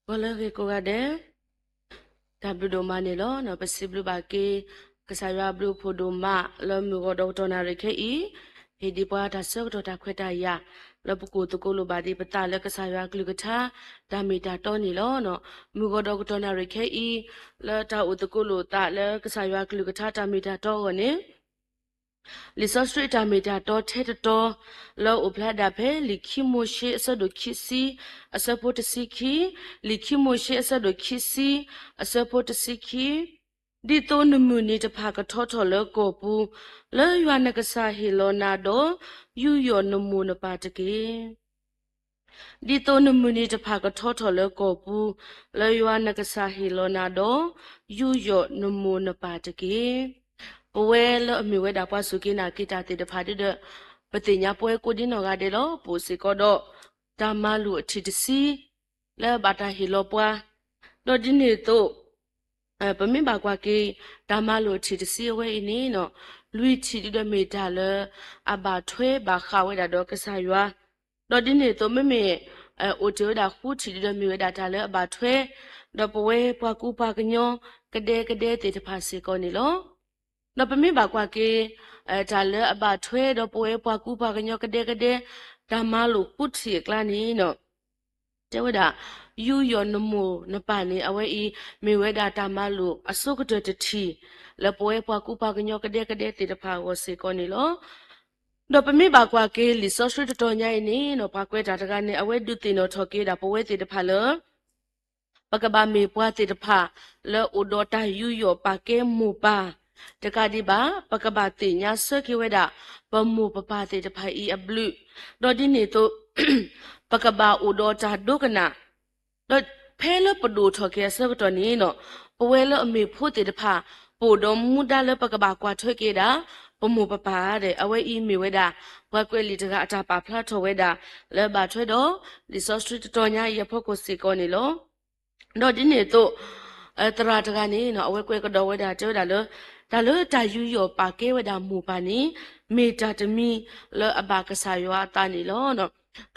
ဂီၤလၢအဂ့ၤကိးဂၤဒဲး, တၢ်ဘျုးဒိၣ်မးန့ၣ်လီၤ. ပစံးဘျုးဘၣ်က့ၤ ကစၢ်ယွၤအဘျုးအဖှိၣ်ဒိၣ်မး လၢမုၢ်ဂီၤဒီးကတီၢ်နၣ်ရံၣ်ခဲအံၤ, ဟ့ၣ်ဒံးပှၤတၢ်ဆၢကတီၢ်တၢ်ခွဲးတၢ်ယာ် လၢပကအိၣ်သကိးလိာ်ဘၣ်ဒံးပသးလၢကစၢ်ယွၤအကလုၢ်ကထါ တၢ်မ့ၢ်တၢ်တီန့ၣ်လီၤ. မုၢ်ဂီၤဒီးကတီၢ်နၣ်ရံၣ်ခဲအံၤ လၢတၢ်အိၣ်သကိးလိာ်သးလၢကစၢ်ယွၤအကလုၢ်ကထါတၢ်မ့ၢ်တၢ်တီအဂီၢ်န့ၣ် လံာ်စီဆှံအတၢ်မ့ၢ်တၢ်တီထဲတတီၤ လၢအအိၣ်ဖျါဒၣ်ဖဲ လံာ်ခံမိၤၡ့အဆၢဒိၣ်ခံဆံ အဆၢဖိတဆံခံ, လံာ်ခံမိၤၡ့အဆၢဒိၣ်ခံဆံ အဆၢဖိတဆံခံ, ဒ်သိးနမုၢ်နံၤတဖၣ်ကထီထီၣ်လၢကီၢ်ပူၤ, လၢယွၤနကစၢ်ဟ့ၣ်လီၤနၤဒီး ယူးယီၣ်နမိၢ်နပၢ်တက့ၢ်. ဒ်သိးနမုၢ်နံၤတဖၣ်ကထီထီၣ်လၢကီၢ်ပူၤ, လၢယွၤနကစၢ်ဟ့ၣ်လီၤနၤဒီး ယူးယီၣ်နမိၢ်နပၢ်တက့ၢ်. ပဝဲလၢအမ့ၢ်ဝဲဒၣ်ပှၤစူၢ်က့ၤနာ်က့ၤတၢ်သ့ၣ်တဖၣ်ဒ်ဒီး ပသ့ၣ်ညါပဝဲကိးဒ်နီၢ်ဂၤဒဲးလီၤ. ပအိၣ်စ့ၢ်ကီးဒီး တၢ်မၤလိာ်အထံၣ်တဆံ လၢအဘၣ်တၢ်ဟ့ၣ်လီၤပှၤ, ဒီးဒ်န့ၣ်အသိး ပမ့ၢ်ဘၣ်ကွၢ်က့ၤ တၢ်မၤလိာ်အထံၣ်တဆံအဝဲအံၤန့ၣ် လွံၢ်ထံၣ်ဒ်ဒီးမ့ၢ်တၢ်လၢ အဘၣ်ထွဲဘၣ်ဃးဝဲဒၣ်ဒီးကစၢ်ယွၤ, ဒီးဒ်န့ၣ်အသိးမ့မ့ၢ် အိၣ်တ့ၢ်ဝဲဒၣ်ဃုထံၣ်ဒ်ဒီးမ့ၢ်ဝဲဒၣ်တၢ်လၢအဘၣ်ထွဲ ဒီးပဝဲပှၤကူပှၤကညီ ကဒဲကဒဲသ့ၣ်တဖၣ်စ့ၢ်ကီးန့ၣ်လီၤ. ဒီးပမ့ၢ်ဘၣ်ကွၢ်က့ၤ တၢ်လၢအဘၣ်ထွဲဒီးပဝဲပှၤကူပှၤကညီကဒဲကဒဲ တၢ်မၤလိာ်ဃုထံၣ်အကျါန့ၣ် တဲဝဲဒၣ် ယူးယီၣ်နမိၢ်နပၢ်န့ၣ် အဝဲအံၤ မ့ၢ်ဝဲဒၣ်တၢ်မၤလိာ်အဆိကတၢၢ်တထံၣ် လၢပဝဲပှၤကူပှၤကညီကဒဲကဒဲသ့ၣ်တဖၣ်အဂီၢ်စ့ၢ်ကီးန့ၣ်လီၤ. ဒီးပမ့ၢ်ဘၣ်ကွၢ်က့ၤလံာ်စီဆှံတတီၤညါအံၤန့ၣ် ပှၤကွဲးတၢ်တဂၤန့ၣ် အဝဲဒုးသ့ၣ်နီၣ်ထီၣ်က့ၤဒၣ်ပဝဲသ့ၣ်တဖၣ်လၢ ပကဘၣ်မ့ၢ်ပှၤသ့ၣ်တဖၣ် လၢအိၣ်ဒီးတၢ်ယူးယီၣ်ပာ်ကဲမိၢ်ပၢ် တကးဒံးဘၣ် ပကဘၣ်သ့ၣ်ညါဆၢက့ၤဝဲဒၣ် ပမိၢ်ပပၢ်သ့ၣ်တဖၣ်အံၤအဘျုး, ဒီးဒ်န့ၣ်အသိး ပကဘၣ်အိၣ်ဒီးတၢ်ဒိကနၣ်, ဒီးဖဲလၢပဒိၣ်ထီၣ်က့ၤအဆၢကတီၢ်န့ၣ် ပဝဲလၢအမ့ၢ်ဖိသ့ၣ်တဖၣ် ပအိၣ်ဒီးမူဒါလၢပကဘၣ်ကွၢ်ထွဲက့ၤဒၣ် ပမိၢ်ပပၢ်ဒီး အဝဲအံၤမ့ၢ်ဝဲဒၣ် ပှၤကွဲးလံာ်တဂၤအတၢ်ပာ်ဖျါထီၣ်ဝဲဒၣ် လၢဘၣ်ထွဲဒီး လံာ်စီဆှံတတီၤညါအံၤအဖီခိၣ်စ့ၢ်ကီးန့ၣ်လီၤ. ဒီးဒ်န့ၣ်အသိး သရၣ်တဂၤန့ၣ် အဝဲကွဲးကဒီးဝဲဒၣ် တဲဝဲဒၣ်လၢ တၢ်လၢတၢ်ယူးယီၣ်ပာ်ကဲဝဲဒၣ်မိၢ်ပၢ်န့ၣ် မ့ၢ်တၢ်တမံၤလၢအဘၣ်ကစၢ်ယွၤအသးန့ၣ်လီၤ.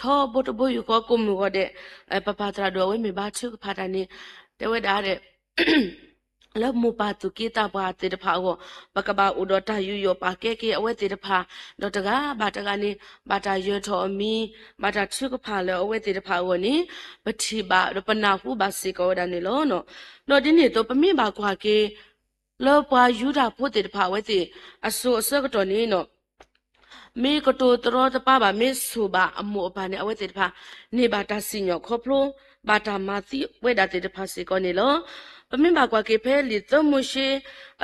ထီဘိတဘိယူၢ်ဃီကိးမုၢ်ဂီၤဒဲး ပပၢ်သရၣ်ဒိၣ်အဝဲမ့ၢ်ဘါထုကဖၣ်တၢ်န့ၣ် တဲဝဲဒၣ် လၢမိၢ်ပၢ်သူၣ်က့သးပှၢ်သ့ၣ်တဖၣ်အဂီၢ် ပကဘၣ်အိၣ်ဒီးတၢ်ယူးယီၣ်ပာ်ကဲက့ၤအဝဲသ့ၣ်တဖၣ်, ဒီးတဂၤဘၣ်တဂၤန့ၣ် ဘၣ်တၢ်ယၢၤထီၣ်အမံၤ, ဘၣ်တၢ်ထုကဖၣ်လၢအဝဲသ့ၣ်တဖၣ်အဂီၢ်န့ၣ် ပထံၣ်ဘၣ်ဒီးပနၢ်ဟူဘၣ်စ့ၢ်ကီးဝဲဒၣ်န့ၣ်လီၤ. ဒီးဒ်န့ၣ်အသိး ပမ့ၢ်ဘၣ်ကွၢ်က့ၤ လၢပှၤယူဒၤဖိသ့ၣ်တဖၣ်အဝဲသ့ၣ် အစိၤအဆၢကတီၢ်န့ၣ် မ့ၢ်ကတိၤတရီတပါဘၣ် မ့ၢ်ဆိၣ်ဘၣ်အမိၢ်အပၢ်န့ၣ် အဝဲသ့ၣ်တဖၣ် န့ၢ်ဘၣ်တၢ်စံၣ်ညီၣ်ခီဖျိ ဘၣ်တၢ်မၤသံဝဲဒၣ်သ့ၣ်တဖၣ်စ့ၢ်ကီးန့ၣ်လီၤ. ပမ့ၢ်ဘၣ်ကွၢ်က့ၤဖဲလံာ်သၢမိၤၡ့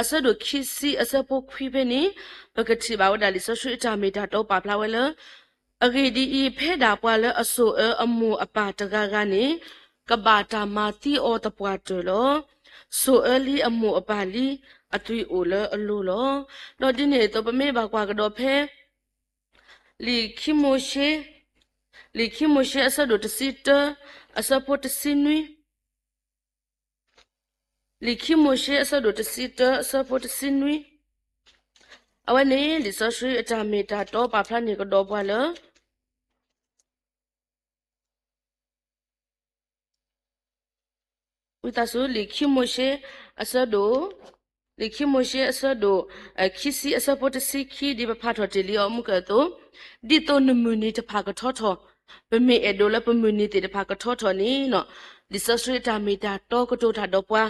အဆၢဒိၣ်ခံဆံအဆၢဖိခွံဖဲန့ၣ် ပကထံၣ်ဘၣ်ဝဲဒၣ်လံာ်စီဆှံအတၢ်မ့ၢ်တၢ်တီပာ်ဖျါဝဲလၢ အဂ့ၢ်ဒ်အံၤ, ဖဲဒၣ်ပှၤလၢအစိာ်အၢအမိၢ်အပၢ်တဂၤဂၤန့ၣ် ကဘၣ်တၢ်မၤသံအီၤသပှၢ်တၢၢ်လီၤ. စိာ်အၢလံအမိၢ်အပၢ်လံအသွံၣ်အိၣ်လၢအလိၤလီၤ. ဒီးဒ်န့ၣ်အသိး ပမ့ၢ်ဘၣ်ကွၢ်ကဒီးဖဲ လံာ်ခံမိၤၡ့, လံာ်ခံမိၤၡ့အဆၢဒိၣ်တဆံတၢ, အဆၢဖိတဆံနွံ, လံာ်ခံမိၤၡ့အဆၢဒိၣ်တဆံတၢ အဆၢဖိတဆံနွံ, အဝဲန့ၣ် လံာ်စီဆှံအတၢ်မ့ၢ်တၢ်တီပာ်ဖျါန့ၢ်ကဒီးပှၤလၢ ဝံသးစူၤ လံာ်ခံမိၤၡ့အဆၢဒိၣ်, လံာ်ခံမိၤၡ့အဆၢဒိၣ် ခံဆံအဆၢဖိတဆံခံ ဒ်ပဖးထီၣ်တ့ၢ်လံအီၤမုၢ်ကၢၢ်အသိး, ဒ်သိးနမုၢ်နံၤတဖၣ်ကထီထီၣ်, ပမ့ၢ်အဲၣ်ဒိးလၢပမုၢ်နံၤသ့ၣ်တဖၣ်ကထီထီၣ်န့ၣ်, လံာ်စီဆှံအတၢ်မ့ၢ်တၢ်တီကတိၤတၢ်ဒီးပှၤ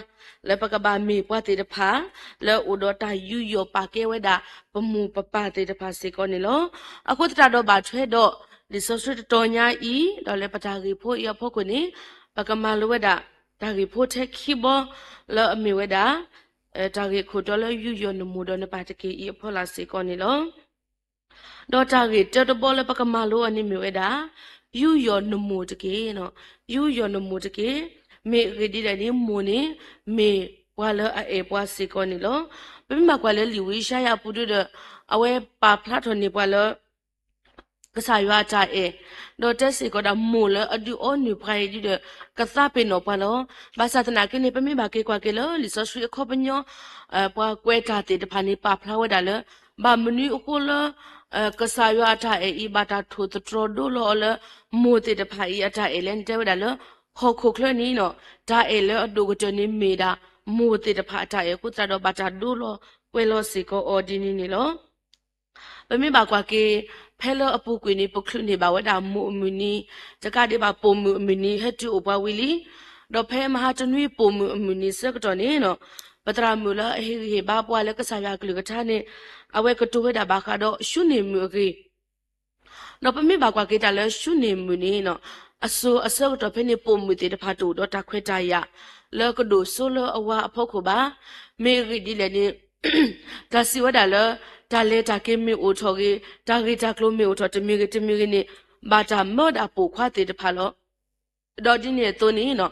လၢပကဘၣ်မ့ၢ်ပှၤသ့ၣ်တဖၣ် လၢအိၣ်ဒီးတၢ်ယူးယီၣ်ပာ်ကဲဝဲဒၣ် ပမိၢ်ပပၢ်သ့ၣ်တဖၣ်စ့ၢ်ကီးန့ၣ်လီၤ. အဃိသတးဒီးဘၣ်ထွဲဒီး လံာ်စီဆှံတတီၤညါအံၤ ဒီးလၢပတၢ်ဂ့ၢ်ဖိအံၤအဖီခိၣ်န့ၣ် ပကမၤလိဝဲဒၣ် တၢ်ဂ့ၢ်ဖိထဲခံဘီ လၢအမ့ၢ်ဝဲဒၣ် တၢ်ဂ့ၢ်ခိၣ်တီလၢယူးယီၣ်နမိၢ်ဒီးနပၢ်တက့ၢ်အံၤအဖီလာ်စ့ၢ်ကီးန့ၣ်လီၤ. ဒီးတၢ်ဂ့ၢ်တၢတဘီလၢပကမၤလိအီၤန့ၣ်မ့ၢ်ဝဲဒၣ် ယူးယီၣ်နမိၢ်တက့ၢ်, ယူးယီၣ်နမိၢ်တက့ၢ်, မ့ၢ်အဂ့ၢ်ဒ်လဲၣ်န့ၣ် မိၢ်န့ၣ် မ့ၢ်ပှၤလၢအအဲၣ်ပှၤစ့ၢ်ကီးန့ၣ်လီၤ. ပမ့ၢ်ဘၣ်ကွၢ်လၢလံာ်ဝံယၡါယၤအပူၤဒ်ဒီး အဝဲပာ်ဖျါထီၣ်န့ၢ်ပှၤလၢ ကစၢ်ယွၤအတၢ်အဲၣ်, ဒီးတဲစ့ၢ်ကီးဒၣ်မိၢ်လၢအဒုးအီနုၢ်ပှၤအံၤဒ်ဒီး ကသးပ့ၤနီၣ်ပှၤလီၤ. ဘၣ်ဆၣ်သနာ်က့န့ၣ် ပမ့ၢ်ဘၣ်က့ၤကွၢ်က့ၤလၢလံာ်စီဆှံအခီပညီ ပှၤကွဲးတၢ်သ့ၣ်တဖၣ်န့ၣ် ပာ်ဖျါဝဲဒၣ်လၢ ဘၣ်မနုၤအဃိလၢ ကစၢ်ယွၤအတၢ်အဲၣ်အံၤ ဘၣ်တၢ်ထိၣ်သတြီၤဒိလီၤအီၤလၢ မိၢ်သ့ၣ်တဖၣ်အံၤအတၢ်အဲၣ်လဲၣ်န့ၣ် တဲဝဲဒၣ်လၢ ဟီၣ်ခိၣ်ချၢန့ၣ်နီၤ တၢ်အဲၣ်လၢအဒိၣ်ကတၢၢ်န့ၣ်မ့ၢ်ဒၣ် မိၢ်သ့ၣ်တဖၣ်အတၢ်အဲၣ်အဃိသတးဒီး ဘၣ်တၢ်ဒိလီၤကွဲးလီၤစ့ၢ်ကီးအီၤဒ်န့ၣ်န့ၣ်လီၤ. ပမ့ၢ်ဘၣ်ကွၢ်က့ၤ ဖဲလၢအပူၤကွံာ်န့ၣ် ပချုးန့ၢ်ဘၣ်ဝဲဒၣ်မိၢ်အမုၢ်နံၤ, တကးဒံးဘၣ်ပိာ်မုၣ်အမုၢ်နံၤ ဟဲတုၤအိၣ်ပှၤဝံၤလံ. ဒီးဖဲမဟါတနွံပိာ်မုၣ်အမုၢ်နံၤဆၢကတီၢ်န့ၣ်နီၤ ပသရၣ်မုၣ်လၢအဟ့ၣ်ဂံၢ်ဟ့ၣ်ဘါပှၤလၢကစၢ်ယွၤအကလုၢ်ကထါန့ၣ် အဝဲကတိၤဝဲဒၣ်ဘၣ်ဃးဒီးၡူန့ၢ်မုၢ်အဂ့ၢ် ဒီးပမ့ၢ်ဘၣ်ကွၢ်က့ၤတၢ်လၢၡူန့ၢ်မုၢ်န့ၣ်နီၤ အစိၤအဆၢကတီၢ်ဖဲန့ၣ် ပိာ်မုၣ်သ့ၣ်တဖၣ်တအိၣ်ဒီးတၢ်ခွဲးတၢ်ယာ် လၢကဒိၣ်စိလၢအဝၤအဖီခိၣ်ဘၣ်. မ့ၢ်အဂ့ၢ်ဒ်လဲၣ်န့ၣ် တၢ်စံးဝဲဒၣ်လၢ တၢ်လဲၤတၢ်က့ၤမ့ၢ်အိၣ်ထီၣ်ဂ့ၤ, တၢ်ဂ့ၢ်တၢ်ကျိၤမ့ၢ်အိၣ်ထီၣ်တမံၤဂ့ၤတမံၤဂ့ၤန့ၣ် ဘၣ်တၢ်မၢဒၣ်ပိာ်ခွါသ့ၣ်တဖၣ်လီၤ. ဒီးဒ်န့ၣ်အသိးန့ၣ်နီၤ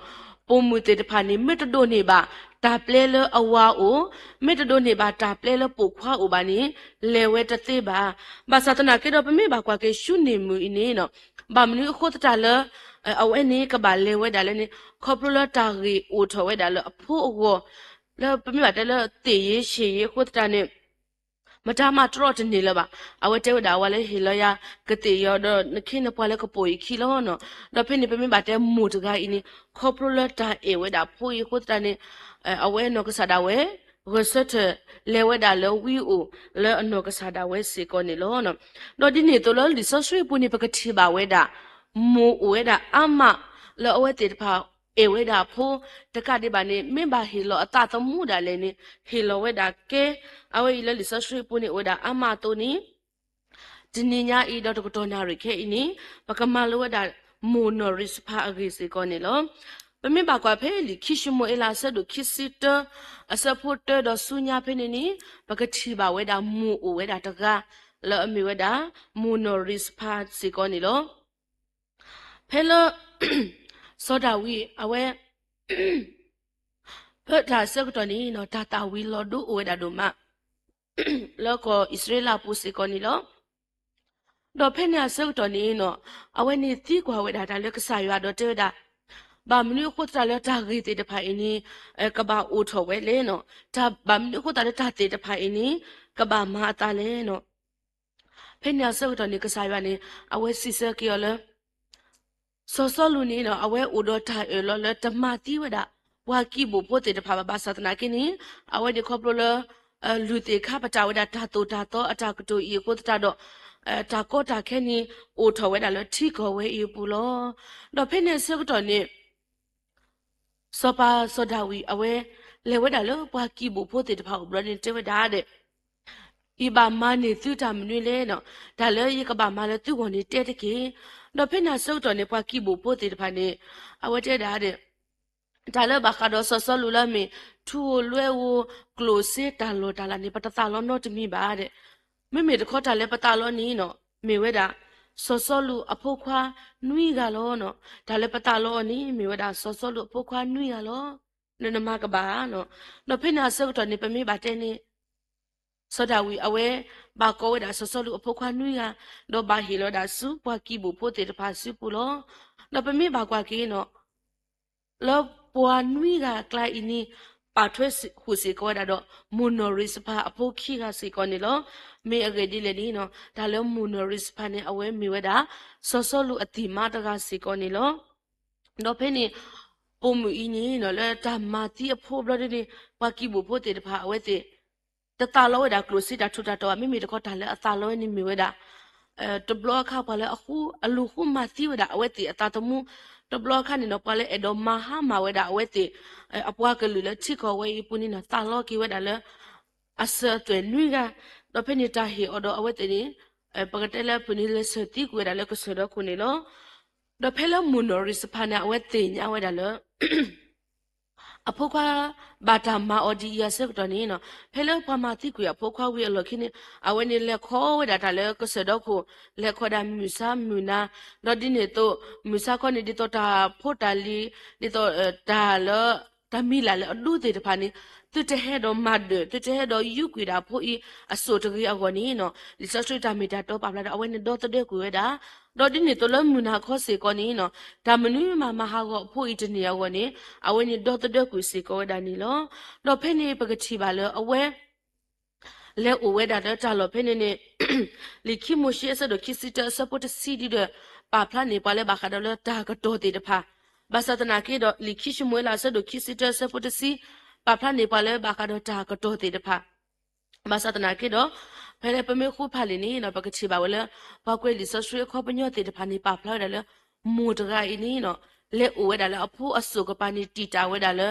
ပိာ်မုၣ်သ့ၣ်တဖၣ်န့ၣ် မ့ၢ်တဒိးန့ၢ်ဘၣ် တၢ်ပျဲလၢအဝၤအိၣ်, မ့ၢ်တဒိးန့ၢ်ဘၣ်တၢ်ပျဲလၢပိာ်ခွါအိၣ်ဘၣ်န့ၣ် လဲၤဝဲတသ့ဘၣ်. ဘၣ်ဆၣ်သနာ်က့ဒီး ပမ့ၢ်ဘၣ်ကွၢ်က့ၤၡူန့ၢ်မုၢ်အံၤန့ၣ်နီၤ ဘၣ်မနုၤအဃိသတးလၢ အဝဲန့ၣ်ကဘၣ်လဲၤဝဲဒၣ်လဲၣ်န့ၣ် ခီဖျိလၢတၢ်ဂ့ၢ်အိၣ်ထီၣ်ဝဲဒၣ်လၢအဖိအဂီၢ် လၢပမ့ၢ်ဘၣ်တဲလၢသ့ၣ်ယ့ၤဆံးယ့ၤအဃိသတးန့ၣ် မတၤမးတြီတန့ၢ်လၢၤဘၣ်. အဝဲတဲဝဲဒၣ်အဝၤလၢဟ့ၣ်လီၤယၤကသ့ၣ်ယီၤဒီးနခ့နပှၤလၢကပိာ်ယခံလီၤနီၤ. ဒီးဖဲန့ၣ်ပမ့ၢ်ဘၣ်တဲမိၢ်တဂၤအံၤန့ၣ် ခီဖျိလၢတၢ်အဲၣ်ဝဲဒၣ်ဖိအံၤအဃိသတးန့ၣ် အဝဲနီၢ်ကစၢ်ဒၣ်ဝဲ ဂဲၤဆၢထၢၣ်လဲၤဝဲဒၣ်လၢဝံအိၣ်လၢအနီၢ်ကစၢ်ဒၣ်ဝဲစ့ၢ်ကီးန့ၣ်လီၤ. ဒီးဒ်န့ၣ်အသိးလၢလံာ်စီဆှံအပူၤန့ၣ် ပကထံၣ်ဘၣ်ဝဲဒၣ် မိၢ်အိၣ်ဝဲဒၣ်အါမး လၢအဝဲသ့ၣ်တဖၣ်အဲၣ်ဝဲဒၣ်အဖိ တကးဒံးဘၣ်န့ၣ် မ့ၢ်ဘၣ်ဟ့ၣ်လီၤအသးသမူဒၣ်လဲာ်န့ၣ် ဟ့ၣ်လီၤဝဲဒၣ်ကဲ အဝဲအံၤလၢလံာ်စီဆှံအပူၤန့ၣ်အိၣ်ဝဲဒၣ်အါမးအသိးန့ၣ် တနံၤညါအံၤဒီးတကတီၢ်နၣ်ရံၣ်ခဲအံၤန့ၣ် ပကမၤလိဝဲဒၣ်မိၢ်နီၢ်ရံၣ်စဖၣ်အဂ့ၢ်စ့ၢ်ကီးန့ၣ်လီၤ. ပမ့ၢ်ဘၣ်ကွၢ်ဖဲလံာ်ခံၡမူၤအ့လးအဆၢဒိၣ်ခံဆံတၢ အဆၢဖိတၢဒီးဆူညါဖဲန့ၣ်န့ၣ် ပကထံၣ်ဘၣ်ဝဲဒၣ်မိၢ်အိၣ်ဝဲဒၣ်တဂၤ လၢအမ့ၢ်ဝဲဒၣ် မိၢ်နီၢ်ရံၣ်စဖၣ်စ့ၢ်ကီးန့ၣ်လီၤ. ဖဲလၢ စီၤဒၤဝံးအဝဲ ဖဲတၢ်ဆၢကတီၢ်န့ၣ်နီၤ တၢ်သၣ်ဝံၤလီၤဒိအိၣ်ဝဲဒၣ်ဒိၣ်မး လၢကီၢ်အံၣ်စရ့လးအပူၤစ့ၢ်ကီးန့ၣ်လီၤ. ဒီးဖဲန့ၣ်အဆၢကတီၢ်န့ၣ်နီၤ အဝဲန့ၣ်သံကွၢ်ဝဲဒၣ်တၢ်လၢကစၢ်ယွၤဒီးတဲဝဲဒၣ် ဘၣ်မနုၤအဃိသတးလၢတၢ်ဂ့ၢ်သ့ၣ်တဖၣ်အံၤန့ၣ် ကဘၣ်အိၣ်ထီၣ်ဝဲလဲၣ်နီၤ, တၢ်ဘၣ်မနုၤအဃိသတးလၢတၢ်သ့ၣ်တဖၣ်အံၤန့ၣ် ကဘၣ်မၤအသးလဲၣ်နီၤ. ဖဲန့ၣ်အဆၢကတီၢ်န့ၣ် ကစၢ်ယွၤန့ၣ် အဝဲစံးဆၢက့ၤအီၤလၢ စီၤစီလူးန့ၣ်နီၤ အဝဲအိၣ်ဒီးတၢ်အၢၣ်လီၤလၢတမၤသံဝဲဒၣ် ပှၤကံၢ်ဘိၣ်ဖိသ့ၣ်တဖၣ်ဘၣ်, ဘၣ်ဆၣ်သနာ်က့န့ၣ် အဝဲန့ၣ်ခီဖျိလၢ လုၢ်သ့ၣ်ခါပတာ်ဝဲဒၣ်တၢ်သိၣ်တၢ်သီအတၢ်ကတိၤအံၤအဃိသတးဒီး တၢ်ကီတၢ်ခဲန့ၣ် အိၣ်ထီၣ်ဝဲဒၣ်လၢထံကီၢ်ဝဲအံၤအပူၤလီၤ. ဒီးဖဲန့ၣ်အဆၢကတီၢ်န့ၣ် စီၤပၤစီၤဒၤဝံးအဝဲ လဲၤဝဲဒၣ်လၢပှၤကံၢ်ဘိၣ်ဖိသ့ၣ်တဖၣ်အိၣ်ဘျီန့ၣ်တဲဝဲဒၣ်ဒီး ယဘၣ်မၤန့ၢ်သုတၢ်မနုၤလဲၣ်နီၤ, တၢ်လၢယကဘၣ်မၤလၢသုဂီၢ်န့ၣ်တဲတက့ၢ်. ဒီးဖဲန့ၣ်အဆၢကတီၢ်န့ၣ် ပှၤကံၢ်ဘိၣ်ဖိသ့ၣ်တဖၣ်န့ၣ် အဝဲတဲဒၣ်ဒီး တၢ်လၢဘၣ်ဃးဒီးစီၤစီလူးလၢအမ့ၢ် ထူဧိၤလွဲဧိၤ ကျိၣ်စ့တၢ်လီၢ်တၢ်လၤန့ၣ် ပတသးလီနီတမံၤဘၣ်ဒီး မ့မ့ၢ်တခီတၢ်လၢပသးလီန့ၣ်နီၤ မ့ၢ်ဝဲဒၣ် စီၤစီလူးအဖိခွါနွံဂၤလီၤနီၤ. တၢ်လၢပသးလီအီၤန့ၣ် မ့ၢ်ဝဲဒၣ်စီၤစီလူးအဖိခွါနွံဂၤလီၤ. နနမၤကဘၣ်နီၤ. ဒီးဖဲန့ၣ်အဆၢကတီၢ်န့ၣ် ပမ့ၢ်ဘၣ်တဲန့ၣ် စီၤဒၤဝံးအဝဲ ဘၣ်ကိးဝဲဒၣ်စီၤစီလူးအဖိခွါနွံဂၤ, ဒီးဘၣ်ဟ့ၣ်လီၤဝဲဒၣ်ဆူပှၤကံၢ်ဘိၣ်ဖိသ့ၣ်တဖၣ်စုပူၤလီၤ. ဒီးပမ့ၢ်ဘၣ်ကွၢ်က့ၤနီၤ လၢပှၤနွံဂၤအကျါအံၤန့ၣ် ပာ်ထွဲဃုာ်စ့ၢ်ကီးဝဲဒၣ်ဒီး မိၢ်နီၢ်ရံးစဖၤအဖိခံဂၤစ့ၢ်ကီးန့ၣ်လီၤ. မ့ၢ်အဂ့ၢ်ဒ်လဲၣ်န့ၣ်နီၤ တၢ်လၢမိၢ်နီၢ်ရံးစဖၤန့ၣ် အဝဲမ့ၢ်ဝဲဒၣ် စီၤစီလူးအသံၣ်မါတဂၤစ့ၢ်ကီးန့ၣ်လီၤ. ဒီးဖဲန့ၣ် ပိာ်မုၣ်အံၤန့ၣ်နီၤ လၢတၢ်မၤသံအဖိဘျီဒ်န့ၣ် ပှၤကံၢ်ဘိၣ်ဖိသ့ၣ်တဖၣ်အဝဲသ့ၣ် တသးလီဝဲဒၣ်ကျိၣ်စ့တၢ်ထူးတၢ်တီၤဘၣ်. မ့မ့ၢ်တခီတၢ်လၢအသးလီဝဲန့ၣ်မ့ၢ်ဝဲဒၣ် တဘျီအခါပှၤလၢအဃိ အလူၤဃိမၤသံဝဲဒၣ်အဝဲသ့ၣ်အသးသမူ, တဘျီအခါန့ၣ်နီၤ ပှၤလၢအဲၣ်ဒိးမၤဟါမၢ်ဝဲဒၣ်အဝဲသ့ၣ် အပှၤကလုာ်လၢထံကီၢ်ဝဲအံၤအပူၤန့ၣ်နီၤ သးလီက့ၤဝဲဒၣ်လၢ အစၢၤအသွဲၣ်နွံဂၤ, ဒီးဖဲန့ၣ်တၢ်ဟ့ၣ်အီၤဒီးအဝဲသ့ၣ်န့ၣ် ပကတဲလၢအပူၤန့ၣ် လဲၤဆၢၣ်သံကွံာ်ဝဲဒၣ်လၢကစၢၢ်ဒီခိၣ်န့ၣ်လီၤ. ဒီးဖဲလၢမိၢ်နီၢ်ရံးစဖၤန့ၣ် အဝဲသ့ၣ်ညါဝဲဒၣ်လၢ အဖိခွါ ဘၣ်တၢ်မၤအီၤဒ်အံၤအဆၢကတီၢ်န့ၣ်နီၤ ဖဲလၢပှၤမၤသံကွံာ်အဖိခွါဝံၤအလီၢ်ခံန့ၣ် အဝဲန့ၣ်လဲၤခီဝဲဒၣ်တၢ်လၢကစၢၢ်ဒီခိၣ် လဲၤခီဒၣ်မုၢ်ဆါမုၢ်နၤ, ဒီးဒ်န့ၣ်အသိး မုၢ်ဆါခီန့ၣ် ဒ်သိးတၢ်ဖိတၢ်လံၤ ဒ်သိး တၢ်လၢ တၢ်မံၤလၢ်လၢအဒူသ့ၣ်တဖၣ်န့ၣ် သုတဟဲဒီးမၤဒၢၣ် သုတဟဲဒီးယူးကွံာ်ဒၣ်အဖိအံၤအစိၣ်တဂ့ၤအဂီၢ်န့ၣ်နီၤ လံာ်စီဆှံတၢ်မ့ၢ်တၢ်တီပာ်ဖျါဒီး အဝဲန့ၣ်ဒီသဒၢကွံာ်ဝဲဒၣ်, ဒီးဒ်န့ၣ်အသိးလၢမုၢ်နၤခီစ့ၢ်ကီးန့ၣ်နီၤ တၢ်မနုၤမးမၤဟးဂီၤအဖိအံၤတန့ၢ်အဂီၢ်န့ၣ် အဝဲန့ၣ်ဒီသဒၢကွံာ်စ့ၢ်ကီးဝဲဒၣ်န့ၣ်လီၤ. ဒီးဖဲန့ၣ်ပကထံၣ်ဘၣ်လၢအဝဲ လဲၤအိၣ်ဝဲဒၣ်လၢတၢ်လီၢ်ဖဲန့ၣ်န့ၣ် လံာ်ခံမိၤၡ့အဆၢဒိၣ်ခံဆံတၢအဆၢဖိတဆံဒ်ဒီး ပာ်ဖျါန့ၢ်ပှၤလၢဘၣ်ဃးဒီးလၢတၢ်ကတီၢ်သ့ၣ်တဖၣ် ဘၣ်ဆၣ်သနာ်က့ဒီး လံာ်ခံၡမူၤအ့လး အဆၢဒိၣ်ခံဆံတၢ အဆၢဖိတဆံ ပာ်ဖျါန့ၢ်ပှၤလၢဘၣ်ဃးဒီးတၢ်ကတီၢ်သ့ၣ်တဖၣ် ဘၣ်ဆၣ်သနာ်က့ဒီး ဖဲလၢပမ့ၢ်ဃူဖးလံာ်န့ၣ်ဒီး ပကထံၣ်ဘၣ်ဝဲလၢ ပှၤကွဲးလံာ်စီဆှံအခီပညီသ့ၣ်တဖၣ်န့ၣ် ပာ်ဖျါဝဲဒၣ်လၢ မိၢ်တဂၤအံၤန့ၣ် လဲၤအိၣ်ဝဲဒၣ်လၢအဖိအစိၣ်ကပၤန့ၣ် တံာ်တာ်ဝဲဒၣ်လၢ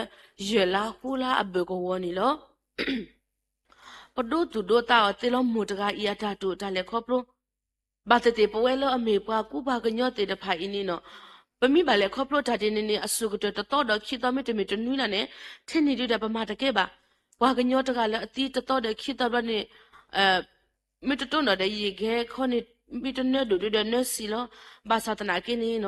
ယဲၢ်လါဃိးလါအဘၢၣ်ကဝီၤန့ၣ်လီၤ. ပဒိသူၣ်ဒိသးအီၤသ့လီၤ မိၢ်တဂၤအံၤအတၢ်တိာ်တၢ်လဲၤခီဖျိ ဘၣ်သ့ၣ်သ့ၣ်ပဝဲလၢအမ့ၢ်ပှၤကူပှၤကညီသ့ၣ်တဖၣ်အံၤန့ၣ် ပမ့ၢ်ဘၣ်လဲၤခီဖျိတၢ်ဒ်န့ၣ်န့ၣ် အစိၣ်ကတၢၢ်တသီဒီးခံသီ မ့တမ့ၢ်တနွံလၢ်န့ၣ် ထဲန့ၣ်ဒုဒီးပမၤတကဲဘၣ်. ပှၤကညီတဂၤလၢအသံတသီဒီးခံသီဘျီန့ၣ် မ့ၢ်တတိၢ်နီၣ်ဒီး ယံာ်ကဲခီန့ၣ် မ့ၢ်တနၢဒိၣ်ဒုဒီးနၢစံလီၤ. ဘၣ်ဆၣ်သနာ်က့န့ၣ်